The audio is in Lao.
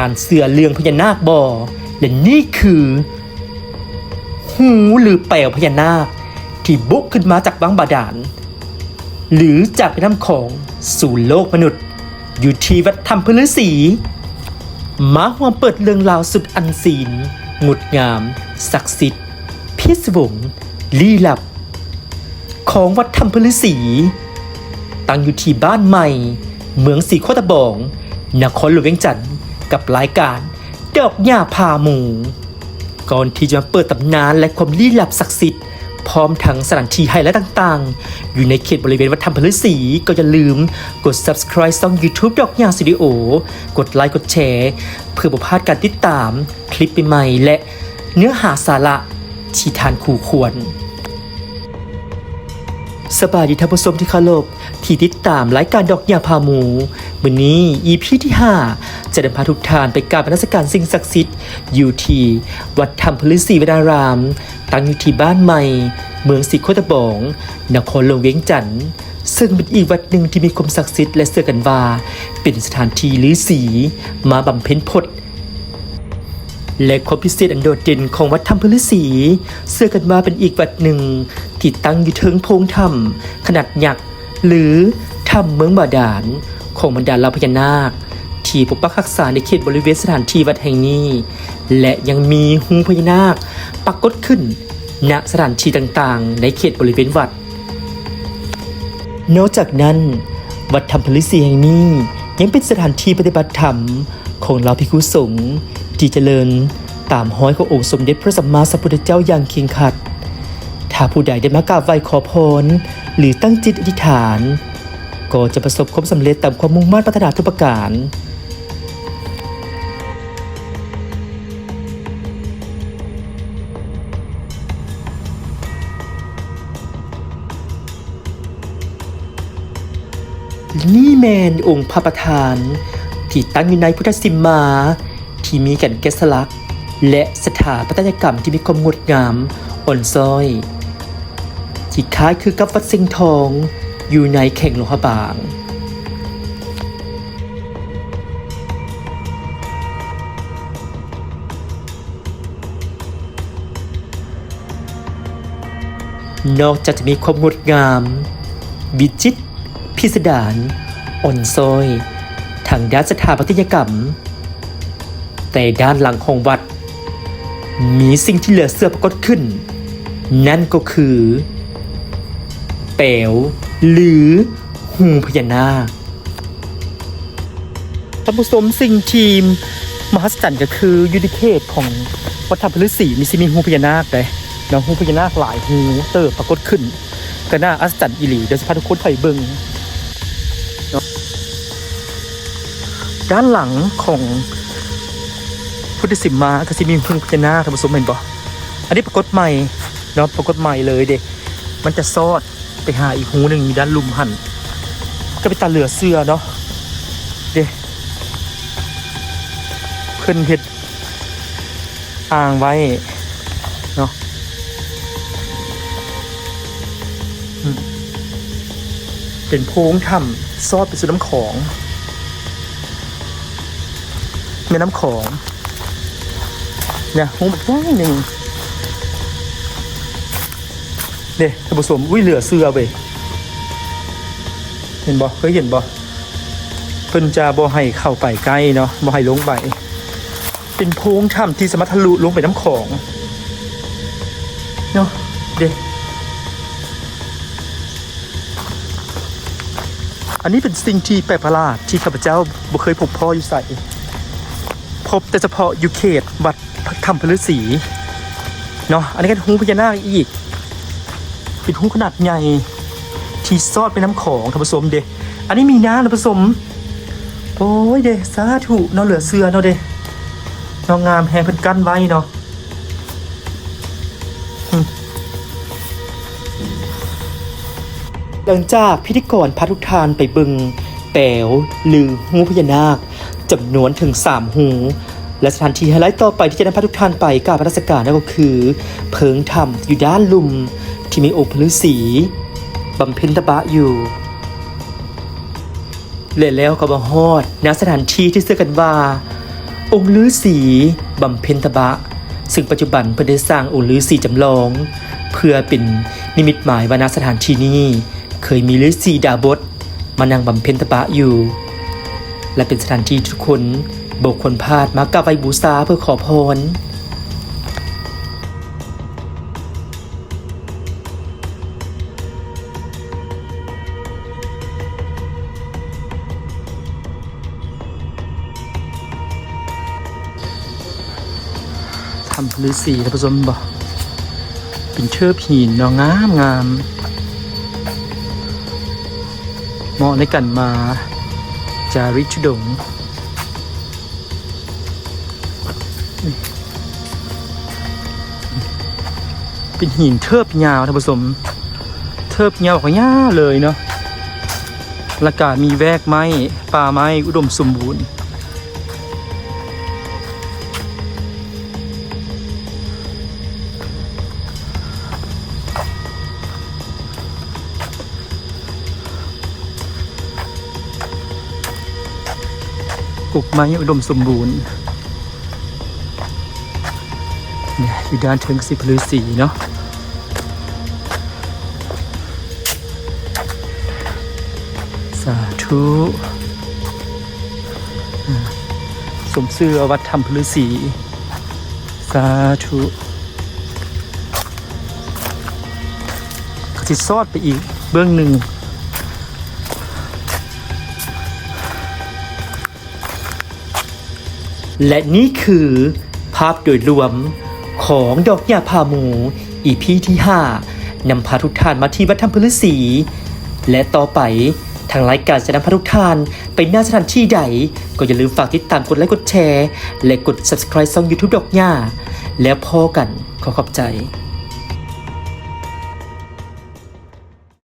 ທ່ານເຊື່ອເລື່ອງພະຍານາກບໍ່? ແລະ ນີ້ຄືຮູ ຫຼື ແປວພະຍານາກທີ່ບຸກຂຶ້ນມາຈາກບາງບາດານ ຫຼື ຈາກແມ່ນ້ຳຂອງສູ່ໂລກມະນຸດ ຢູ່ທີ່ວັດຖ້ຳພະລືສີ. ມາຮ່ວມເປີດເລື່ອງລາວສຸດອັນຊີນ, ງົດງາມ, ສັກສິດ, ພິດສະວົງ, ລີ້ລັບ ຂອງວັດຖ້ຳພະລືສີ, ຕັ້ງຢູ່ທີ່ບ້ານໃໝ່ ເມືອງສີໂຄດຕະບອງ, ນະຄອນຫຼວງວຽງຈັນ, ກັບລາຍການດອກຫຍ້າພາໝູ. ກ່ອນທີ່ຈະມາເປີດຕຳນານ ແລະ ຄວາມລີ້ລັບສັກສິດ ພ້ອມທັງສະຖານທີ່ໄຮໄລຕ່າງໆ ຢູ່ໃນເຂດບໍລິເວນວັດຖ້ຳພະລືສີ, ກໍຢ່າລືມກົດ Subscribe ຊ່ອງ YouTube ດອກຫຍ້າ Studio, ກົດໄລ ກົດແຊ ເພື່ອບໍ່ພາດການຕິດຕາມຄລິບໃໝ່ໆ ແລະ ເນື້ອຫາສາລະທີ່ທ່ານຄູ່ຄວນ. ສະບາຍດີທ່ານຜູ້ຊົມທີ່ເຄົາລົບ ທີ່ຕິດຕາມລາຍການດອກຫຍ້າພາໝູ. ມື້ນີ້ ອີພີ ທີຫ້າ ຈະນຳພາທຸກທ່ານໄປກາບນະມັດສະການສິ່ງສັກສິດ ຢູ່ທີ່ວັດຖ້ຳພະລືສີວະນາລາມ, ຕັ້ງຢູ່ທີ່ບ້ານໃໝ່ ເມືອງສີໂຄດຕະບອງ, ນະຄອນຫຼວງວຽງຈັນ, ເຊິ່ງເປັນອີກວັດໜຶ່ງທີ່ມີຄວາມສັກສິດ ແລະ ເຊື່ອກັນວ່າເປັນສະຖານທີ່ລືສີມາບຳເພັນພົດ. ແລະ ຄວາມພິເສດອັນໂດດເດັ່ນຂອງວັດຖ້ຳພະລືສີ ເຊື່ອກັນວ່າເປັນອີກວັດໜຶ່ງທີ່ຕັ້ງຢູ່ເທິງໂພງຖ້ຳຂະໜາດຍັກ ຫຼື ຖ້ຳເມືອງບາດານ ຂອງບັນດາເຫຼົ່າພະຍານາກ ທີ່ປົກປັກຮັກສາໃນເຂດບໍລິເວນສະຖານທີ່ວັດແຫ່ງນີ້ ແລະ ຍັງມີຮູພະຍານາກປາກົດຂຶ້ນ ນະສະຖານທີ່ຕ່າງໆ ໃນເຂດບໍລິເວນວັດ. ນອກຈາກນັ້ນ, ວັດຖ້ຳພະລືສີແຫ່ງນີ້ ຍັງເປັນສະຖານທີ່ປະຕິບັດທຳຂອງເຫຼົ່າພິກຂຸສົງ ທີ່ຈະເລີນຕາມຮອຍຂອງອົງສົມເດັດພະສຳມາສຳພຸດທະເຈົ້າຢ່າງເຄັ່ງຄັດ. ຖ້າຜູ້ໃດໄດ້ມາກາບໄຫວ້ຂໍພອນ ຫຼື ຕັ້ງຈິດອະທິຖານ, ກໍຈະປະສົບຄວາມສຳເລັດຕາມຄວາມມຸ່ງມາດປາດຖະໜາທຸກປະການ. ນີ້ແມ່ນອົງພະປະທານທີ່ຕັ້ງຢູ່ໃນພຸດທະສິມມາ ທີ່ມີການແກະສະຫຼັກ ແລະ ສະຖາປັດຕະຍະກຳທີ່ມີຄວາມງົດງາມອ່ອນຊ້ອຍ ທີ່ຄ້າຍຄືກັບວັດເຊງທອງ ຢູ່ໃນແຂວງຫຼວງພະບາງ. ນອກຈາກຈະມີຄວາມງົດງາມ, ວິຈິດ, ພິສະດານ, ອ່ອນຊ້ອຍ ທາງດ້ານສະຖາປັດຕະຍະກຳ, ແຕ່ດ້ານຫຼັງຂອງວັດ ມີສິ່ງທີ່ເຫຼືອເຊື່ອປາກົດຂຶ້ນ, ນັ້ນກໍຄື ແປວ ຫຼື ຮູພະຍານາກ. ທ່ານຜູ້ຊົມ, ສິ່ງທີ່ມະຫັດສະຈັນກໍຄື ຢູ່ໃນເຂດຂອງວັດຖ້ຳພະລືສີນີ້ ຊິມີຮູພະຍານາກເດ້ເນາະ, ຮູພະຍານາກຫຼາຍຮູເຕີບປາກົດຂຶ້ນ ກໍໜ້າອັດສະຈັນອີ່ຫຼີ. ດຽວຊິພາທຸກຄົນໄປເບິ່ງເນາະ. ດ້ານຫຼັງຂອງພຸດທະສິມມາກໍຊິມີຮູພະຍານາກ, ທ່ານຜູ້ຊົມເຫັນບໍ່? ອັນນີ້ປາກົດໃໝ່ເນາະ, ປາກົດໃໝ່ເລີຍເດ້. ມັນຈະຊອດໄປຫາອີກຮູໜຶ່ງຢູ່ດ້ານລຸ່ມຫັ້ນ, ກໍເປັນຕາເຫຼືອເຊື່ອເນາະ. ເດ້ ເພິ່ນເຮັດ ອ່າງໄວ້ເນາະ. ອືມ ເປັນໂພງຖ້ຳຊອດໄປສູ່ນ້ຳຂອງ, ແມ່ນ້ຳຂອງເນຍ, ຮູບໃຫຍ່ໜຶ່ງເດ້ ທ່ານຜູ້ຊົມ. ອຸ້ຍ ເຫຼືອເຊື່ອເວີຍ, ເຫັນບໍ່? ເຄີຍເຫັນບໍ່? ເພິ່ນຈະບໍ່ໃຫ້ເຂົ້າໄປໃກ້ເນາະ, ບໍ່ໃຫ້ລົງໄປ. ເປັນໂພງຖ້ຳທີ່ສາມາດທະລຸລົງໄປນ້ຳຂອງເນາະ ເດ້. ອັນນີ້ເປັນສິ່ງທີ່ແປກປະຫຼາດທີ່ຂ້າພະເຈົ້າບໍ່ເຄີຍພົບພໍ້ຢູ່ໃສ, ພົບແຕ່ສະເພາະຢູ່ເຂດວັດຖ້ຳພະລືສີເນາະ. ອັນນີ້ກໍຮູພະຍານາກອີກ, ເປັນຮູຂະໜາດໃຫຍ່ທີ່ຊອດແມ່ນ້ຳຂອງ, ທ່ານຜູ້ຊົມເດ້. ອັນນີ້ມີນ້ຳ, ທ່ານຜູ້ຊົມ. ໂອ້ຍເດ້ ສາທຸເນາະ, ເຫຼືອເຊື່ອເນາະເດ້ເນາະ, ງາມແຮງ, ເພິ່ນກັ້ນໄວ້ເນາະ. ອືມ ຫຼັງຈາກພິທີກອນພາທຸກທ່ານໄປເບິ່ງແປວ ຫຼື ຮູພະຍານາກ ຈຳນວນເຖິງສາມຮູ ແລະ ສະຖານທີ່ໄຮໄລຕໍ່ໄປທີ່ຈະນຳພາທຸກທ່ານໄປກາບນະມັດສະການນັ້ນກໍຄື ເພິງຖ້ຳຢູ່ດ້ານລຸ່ມທີ່ມີອົງພະລືສີບຳເພັນຕະບະຢູ່ ແລະ ແລ້ວກໍມາຮອດ ນະ ສະຖານທີ່ທີ່ເຊື່ອກັນວ່າ ອົງລືສີບຳເພັນຕະບະ ຊຶ່ງປັດຈຸບັນເພິ່ນໄດ້ສ້າງອົງລືສີຈຳລອງ ເພື່ອເປັນນິມິດໝາຍວ່າ ນະ ສະຖານທີ່ນີ້ເຄີຍມີລືສີດາບົດມານັ່ງບຳເພັນຕະບະຢູ່ ແລະ ເປັນສະຖານທີ່ທີ່ທຸກຄົນບໍ່ຄວນພາດມາກາບໄຫວ້ບູຊາເພື່ອຂໍພອນ. ຖ້ຳຜາລືສີ ທ່ານຜູ້ຊົມ ເຫັນບໍ່? ເປັນເທີບຫີນເນາະ ງາມໆ ເໝາະໃນການມາຈາລິກທຸດົງ. ເປັນຫີນເທີບຍາວ ທ່ານຜູ້ຊົມ ເທີບຍາວບັກຍາວເລີຍເນາະ ແລ້ວກະມີແວກໄມ້ ປ່າໄມ້ອຸດົມສົມບູນ. ກົກໄມ້ອຸດົມສົມບູນ ນີ້ ຢູ່ດ້ານເທິງກະຊິເປັນຜາລືສີເນາະ. ສາທຸ ອ່າ ສົມຊື່ວ່າວັດຖ້ຳຜາລືສີ ສາທຸ. ກະຊິຊອດໄປອີກເບື້ອງໜຶ່ງ ແລະ ນີ້ຄືພາບໂດຍລວມຂອງດອກຫຍ້າຜາໝູ ອີພີທີຫ້າ ນຳພາທຸກທ່ານມາທີ່ວັດຖ້ຳຜາລືສີ ແລະ ຕໍ່ໄປ ທາງລາຍການຈະນຳພາທຸກທ່ານໄປນະສະຖານທີ່ໃດ ກໍຢ່າລືມຝາກຕິດຕາມ ກົດໄລ ກົດແຊ ແລະ ກົດ Subscribe ຊ່ອງ YouTube ດອກຫຍ້າ ແລ້ວພໍ້ກັນ. ຂໍຂອບໃຈ.